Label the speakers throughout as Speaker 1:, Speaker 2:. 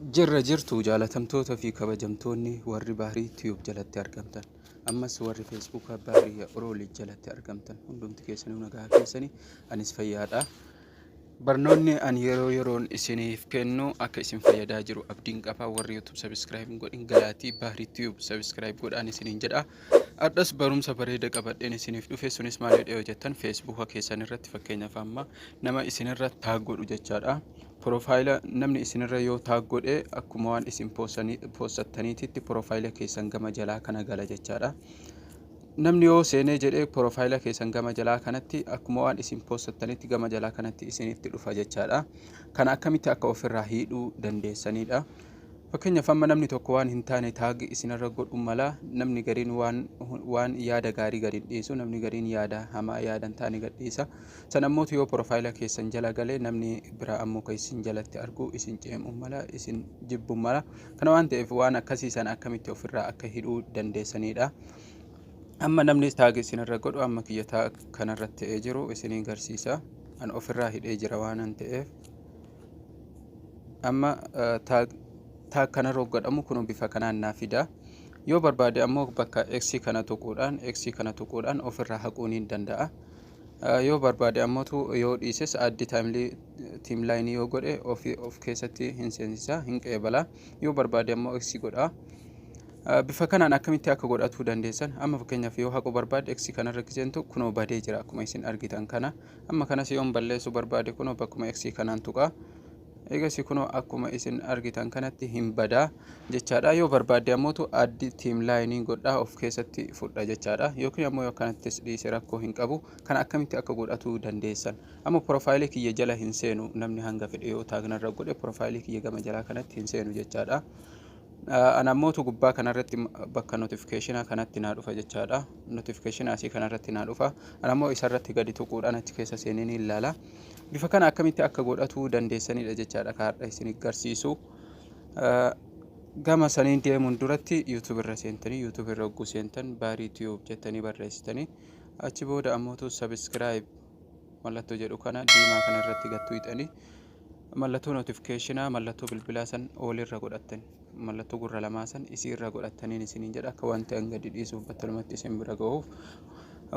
Speaker 1: Jirra jirtu, jaalatamtoota fi kabajamtoonni warri Bahrii Tube jalatti argamtan, ammas warri Feesbuukaa Bahrii Oroolii jalatti argamtan, hundumti keessanuu nagaa keessanii? Anis fayyaadha. Barnoonni ani yeroo yeroon isiniif kennu akka isin fayyadaa jiru abdiin qaba. Warri YouTube subscribe hin godhin, galaatii Bahrii Tube subscribe godhaan isiniin jedha. Har'as barumsa bareeda qabadheen isiniif dhufe. Sunis maal jedhee jettan, Feesbuuka keessan irratti fakkeenyaaf amma nama isinirra tag godhu jechaadha. Profile namni isinirra yoo tag godhe, akkuma waan isin poostattaniititti profile keessan gama jalaa kana gala jechaadha. Namni yoo seenee jedhee profile keessan gama jalaa kanatti akkuma waan isin poostattanitti gama jalaa kanatti isinitti dhufa jechaadha. Kana akkamitti akka ofirraa hiidhuu dandeessanidha. Fakkeenyaaf amma namni tokko waan hin taane tag isinirra godhu mala. Namni gariin waan yaada gaarii gadi hin dhiisu, namni gariin yaada hamaa, yaada hin taane gad dhiisa. San ammootu yoo profile keessan jala galee, namni biraa ammoo kan isin jalatti argu isin ceemuu mala, isin jibbuu mala. Kana waan ta'eef, waan akkasii sana akkamitti ofirraa akka hidhuu dandeessanidha. Amma namni tag isinirra godhu, amma kiyya tag kanarratti ta'ee jiru isinii garsiisa. An ofirraa hidhee jira waan ta'eef. Amma tag kanarra godhamu kun bifa kanaan naa fida. Yoo barbaade ammoo bakka X kana tuquudhaan, X kana tuquudhaan ofirraa haquu ni danda'a. Yoo barbaade ammootu yoo dhiises, add timeline yoo godhe of keessatti hin seensisa, hin qeebala. Yoo barbaade ammoo X godha. Bifa kanaan akkamitti akka godhatuu dandeessan, amma fakkeenyaaf yoo haquu barbaade, X kanarra giseentu kunoo badee jira akkuma isin argitan kana. Amma kanas yoon balleessuu barbaade, kunoo bakkuma X kanaan tuqa. Eegas kunoo akkuma isin argitan kanatti hin badaa jechaadha. Yoo barbaadde ammootu add timeline godhaa of keessatti fudha jechaadha. Yookiin ammoo yoo akkanattis dhiise rakkoo hin qabu. Kana akkamitti akka godhatuu dandeessan. Amma profile kiyya jala hin seenu. Namni hanga fedhe yoo tag narra godhe, profile kiyya gama jalaa kanatti hin seenu jechaadha. Ana ammootu gubbaa kanarratti bakka notification kanatti naa dhufa jechaadha. Notification asii kanarratti naa dhufa. Ana ammoo isarratti gadi tuquudhaan achi keessa seenee ni ilaala. Bifa kana akkamitti akka godhatuu dandeessanidha jechaadha ka har'a isin garsiisu. Gama saniin deemuun duratti YouTube irra seentanii, YouTube irra hogguu seentan, Baarii Tube jettanii barreessitanii, achi booda ammootu subscribe mallattoo jedhu kana diimaa kana irratti gattuu hixanii, mallattoo notification, mallattoo bilbilaa san olirra godhattan, mallattoo gurra lamaa san isii irra godhattaniin isiniin jedha. Akka wanti an gadi dhiisuuf battalumatti isin bira gahuuf,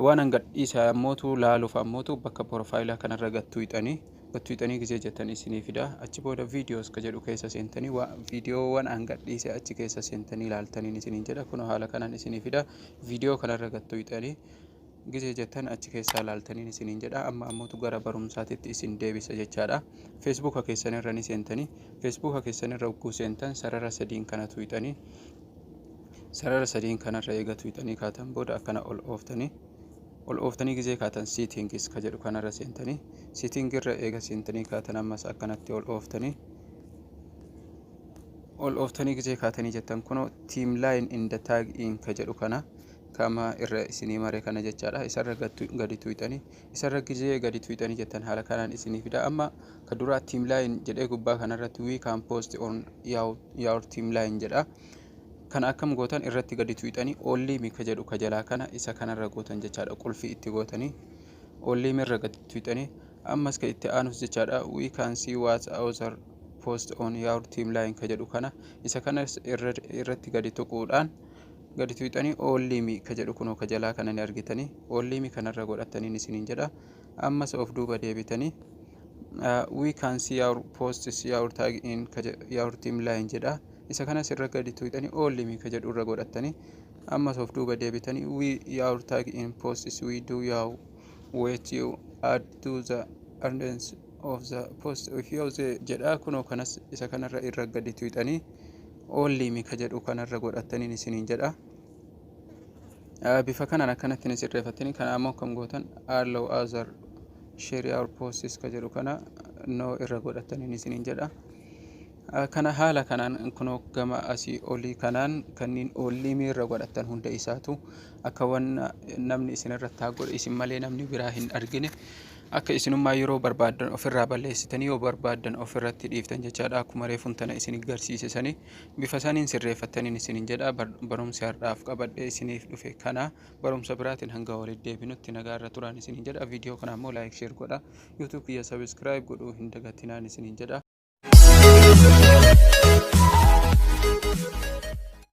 Speaker 1: waan an gad dhiise ammootu laaluuf ammootu bakka profile kanarra gattuu hixanii, gattuu hixanii gisee jettan isinii fida. Achi booda videos ka jedhu keessa seentanii, viidiyoowwan an gad dhiise achi keessa seentanii ilaaltaniin isiniin jedha. Kun haala kanaan isinii fida. Viidiyoo kanarra gattuu hixanii gisee jettan achi keessaa ilaaltaniin isiniin jedha. Amma ammootu gara barumsaatitti isin deebisa jechaadha. Feesbuuka keessanirra ni seentanii. Feesbuuka keessanirra hogguu seentan, sarara sadiin kana tuuxanii, sarara sadiin kanarra eega tuuxanii kaatan booda, akkana ol ooftanii, ol ooftanii gisee kaatan, settings ka jedhu kanarra seentanii, setting irra eega seentanii kaatan, ammas akkanatti ol ooftanii, ol ooftanii gisee kaatanii jettan, kunoo timeline and tagging ka jedhu kana kama irra isinii mare kana jechaadha. Isarra gadi tuuxanii, isarra gizee gadi tuuxanii jettan, haala kanaan isinii fida. Amma ka duraa timeline jedhee gubbaa kanarratti "We can post on your timeline" jedha. Kana akkam gootan? Irratti gadi tuuxanii, only me ka jedhu ka jalaa kana isa kanarra gootan jechaadha. Qulfii itti gootanii only me irra gadi tuuxanii, ammas ka itti aanus jechaadha, "We can see what other post on your timeline" ka jedhu kana, isa kanas irratti gadi tuquudhaan, gadi tuuxanii, only me ka jedhu kunoo ka jalaa kana ni argitanii, only me kanarra godhataniin isiniin jedha. Ammas of duuba deebitanii, "We can see your posts your tag in your timeline" jedha. Isa kanas irra gadi tuuxanii, only me ka jedhu irra godhatanii, ammas of duuba deebitanii, "We your tag in posts we do you wait you add to the audience of the post if you jedha. Kunoo kanas isa kanarra irra gadi tuuxanii, only me ka jedhu kanarra godhataniin isiniin jedha. Bifa kanaan akkanatti ni sirreeffattanii. Kana ammoo akkam gootan? "Allow other share your posts" ka jedhu kana no irra godhataniin isiniin jedha. Kana haala kanaan kunoo gama asii olii kanaan kanneen only me irra godhattan hunda isaatu akka waan namni isinirratti haa godhe isin malee namni biraa hin argine, akka isinummaa yeroo barbaaddan ofirraa balleessitanii, yoo barbaaddan ofirratti dhiiftan jechaadha. Akkuma reefuun tana isin garsiise sanii bifa saniin sirreeffattaniin isinin jedha. Barumsi har'aaf qabadhee isiniif dhufe kana. Barumsa biraatiin hanga walitti deebinutti nagaarra turaan isinin jedha. Viidiyoo kana ammoo like, share godha. YouTube kiyya subscribe godhuu hin dagatinaan isinin jedha.